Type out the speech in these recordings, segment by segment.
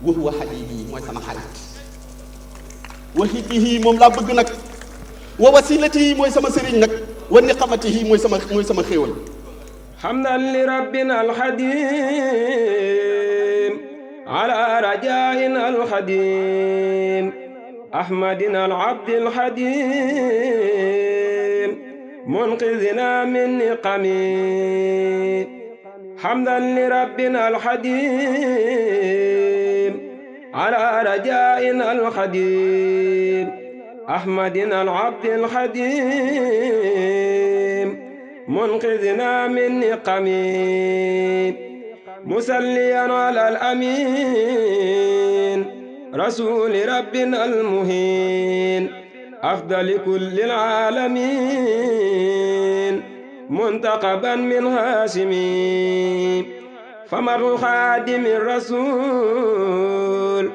wa huwa habibi mooy sama xarit wa hibbihi moom laa bëgg nag wa wasilatihi mooy sama sëriñ nag wa niqamatihi mooy sama xéewal hamdan li rabbina alxadim ala rajaina alxadim ahmadina alabdi alxadim munqidina min niqami hamdan li rabbina alxadim ala rajaina alxadim ahmadina alabdi alxadim munqidina min niqami musalliyan ala alamin rasuli rabbina almuhin afdali kulli alalamin muntaqaban min hashimi famaru khadimi rasul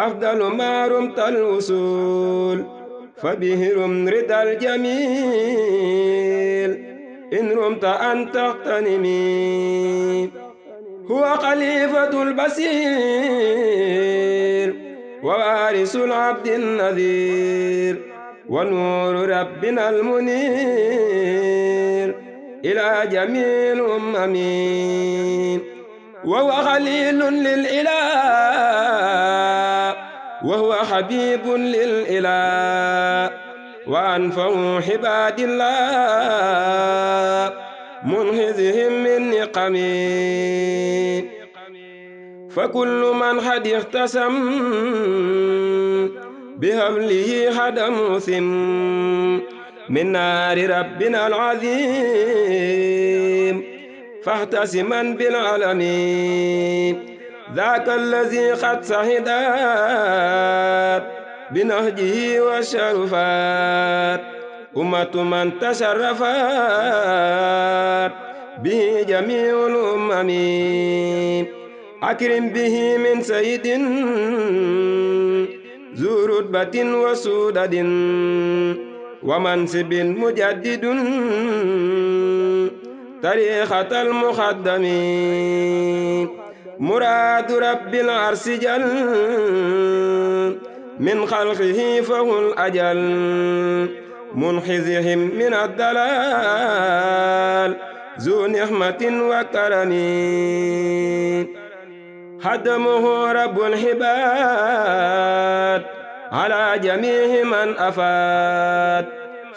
afdalu ma rumta alwusul fabihrum rida aljamil in rumta an taghtanimi huwa khalifatul basir wa warisul abdin nadir wa nuru rabbina almunir ila jamil ummami wa huwa khalilun lil ilah wa huwa habibun lil ilah wa anfa'u ibadillah munhizihim min niqami fa kullu man had ihtasam bihablihi hadam usim min naari rabbina al-azim fahtasiman bil alamin dhaka allazi qad sahidat binahjihi wa sharufat ummatu man tasharrafat bihi jami'ul ummami akrim bihi min sayyidin zu rutbatin wa sudadin wa mansibin mujaddidun tariqatal muqaddami muradu rabbil arsi jal min khalqihi fahul ajal munhizihim min ad-dalal zu ni'matin wa karamin hadamuhu rabbul hibad ala jami'i man afad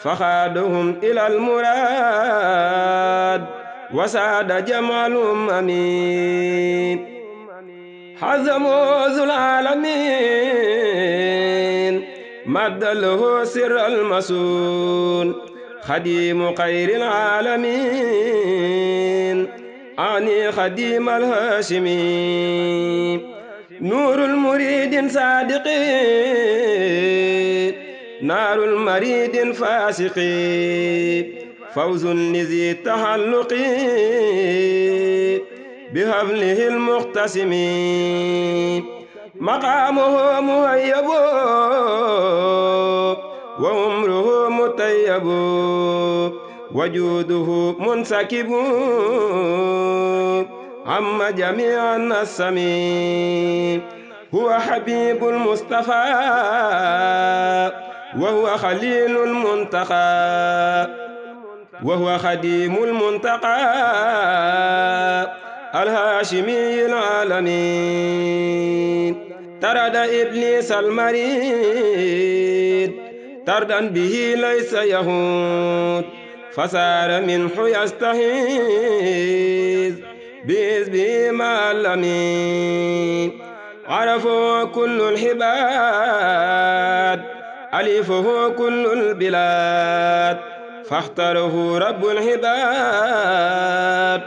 fakhaduhum ila al-murad wa sada jamalum amin hazamu zul alamin maddalahu sirr al-masun khadimu khairil alamin ani khadim al-hashimi nurul muridin sadiqi narul maridin fasiqi fawzun lizi tahalluqi bihablihi al-muqtasimi maqamuhu muhayyabu wa umruhu mutayyabu wajuduhu munsakibu amma jami'an as-sami huwa habibul mustafa wa huwa khalilul muntaqa wa huwa khadimul muntaqa al-hashimi al-alamin tarada iblis al-marid tardan bihi laysa yahud fasara minhu yastahiz بإذبه مع الأمين عرفه كل الحباد ألفه كل البلاد فاختاره رب العباد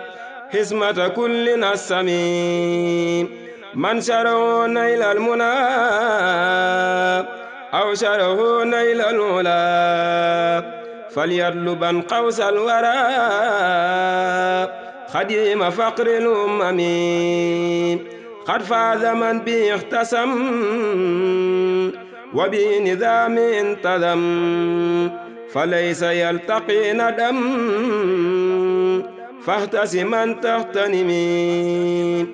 حسمة كل نسمين من شره نيل المنى أو شره نيل العلا فليطلبن قوس الورى خديم فقر الأمم قد فاز من به اختصم وبنظام انتظم فليس يلتقي ندم فاحتسما تغتنمي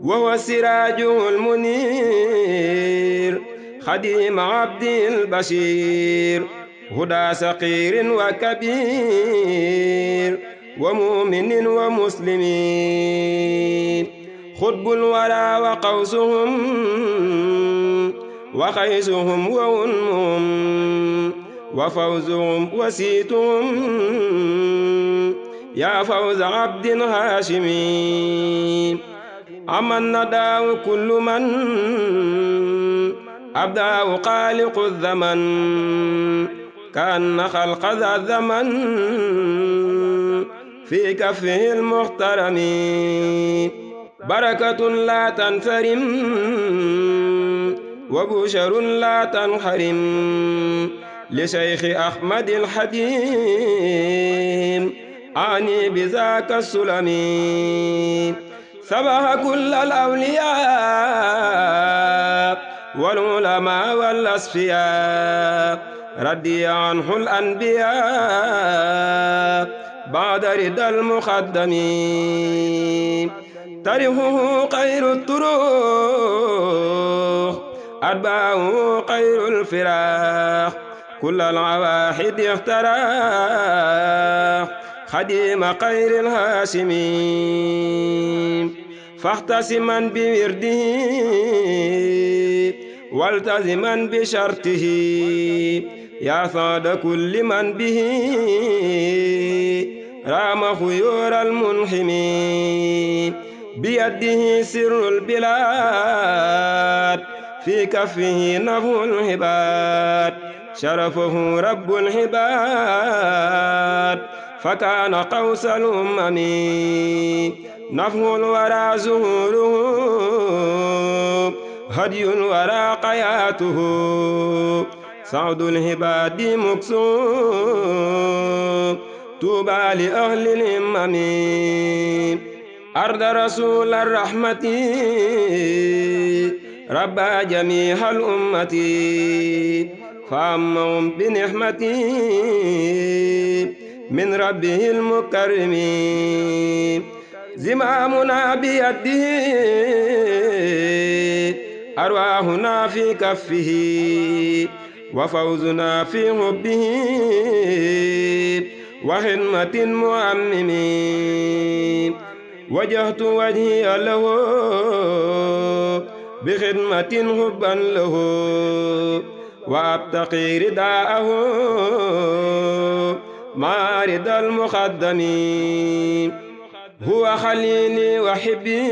وهو سراجه المنير خديم عبد البشير هدى صغير وكبير ومؤمن ومسلمين خطب الورى وقوسهم وخيسهم وأنهم وفوزهم وسيتهم يا فوز عبد هاشمي عمن نداه كل من أبداه خالق الزمن كأن خلق ذا الزمن في كفه المحترم بركة لا تنفرم وبشر لا تنحرم لشيخ أحمد الحديم أعني بذاك السلمي سبح كل الأولياء والعلماء والأصفياء ردي عنه الأنبياء بعد رضا المقدمين تاريخه خير الطرق أتباعه خير الفراق كل العواحد اختراق خديم خير الهاشمين فاحتسما بورده والتزما بشرطه يا صاد كل من به رام خيور المنحمين بيده سر البلاد في كفه نفع العباد شرفه رب العباد فكان قوس الأمم نفع الورى زهوره هدي الورى قياته سعد العباد مكسوم طوبى لأهل الهمم أرض رسول الرحمة ربى جميع الأمة فأمهم بنعمة من ربه المكرم زمامنا بيده أرواحنا في كفه وفوزنا في حبه وخدمة مؤمم وجهت وجهي له بخدمة حبا له وأبتقي رداءه مع رضا المقدم هو خليلي وحبي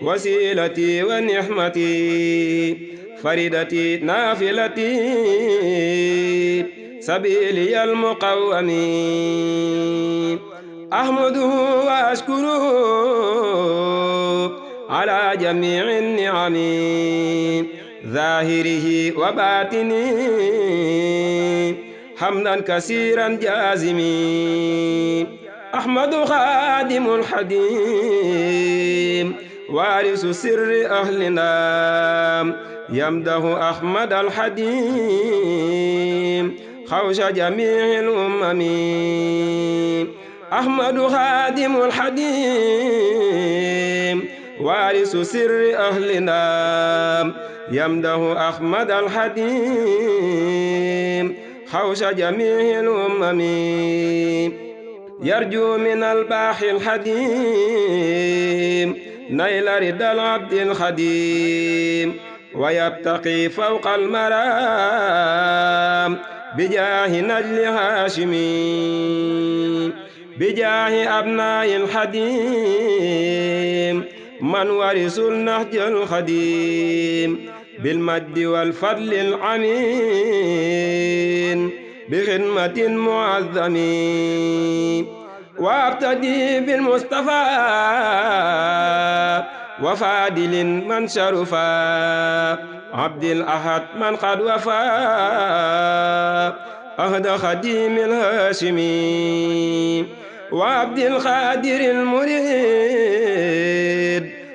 وسيلتي ونعمتي فريدتي نافلتي سبيلي المقوم أحمده وأشكره على جميع النعم ظاهره وباطنه حمدا كثيرا جازمي أحمد خادم الحديم وارث سر أهلنا يمده أحمد الحديم خوش جميع الأمم أحمد خادم الحديم وارث سر أهلنا يمده أحمد الحديم خوش جميع الأمم يرجو من الباحي الحديم نيل رضا العبد الخديم ويبتقي فوق المرام بجاه نجل هاشمي بجاه أبناء الحديم من ورث النهج الخديم بالمجد والفضل العميم بخدمة معظمين وابتدي بالمصطفى وفادل من شرفا عبد الأحد من قد وفى أهد خديم الهاشمي وعبد القادر المريد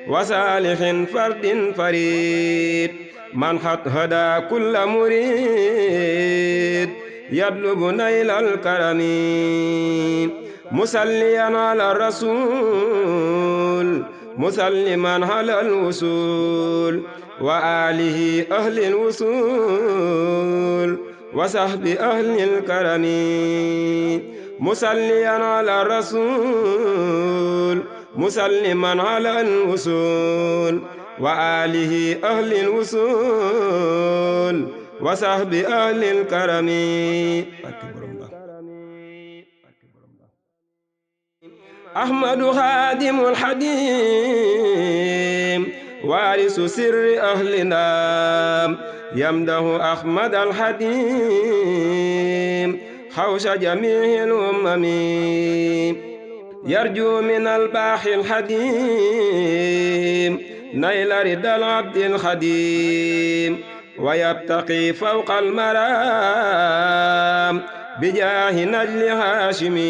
وصالح فرد فريد من قد هدى كل مريد يطلب نيل الكرم مصليا على الرسول مسلما على الوصول وآله أهل الوصول وصحب أهل الكرم مسليا على الرسول مسلما على الوصول وآله أهل الوصول وصحب أهل الكرم أحمد خادم الحديم وارث سر أهلنا يمده أحمد الحديم حوش جميع الأمم يرجو من الباحي الحديم نيل رضا العبد الخديم ويبتقي فوق المرام بجاه نجل هاشمي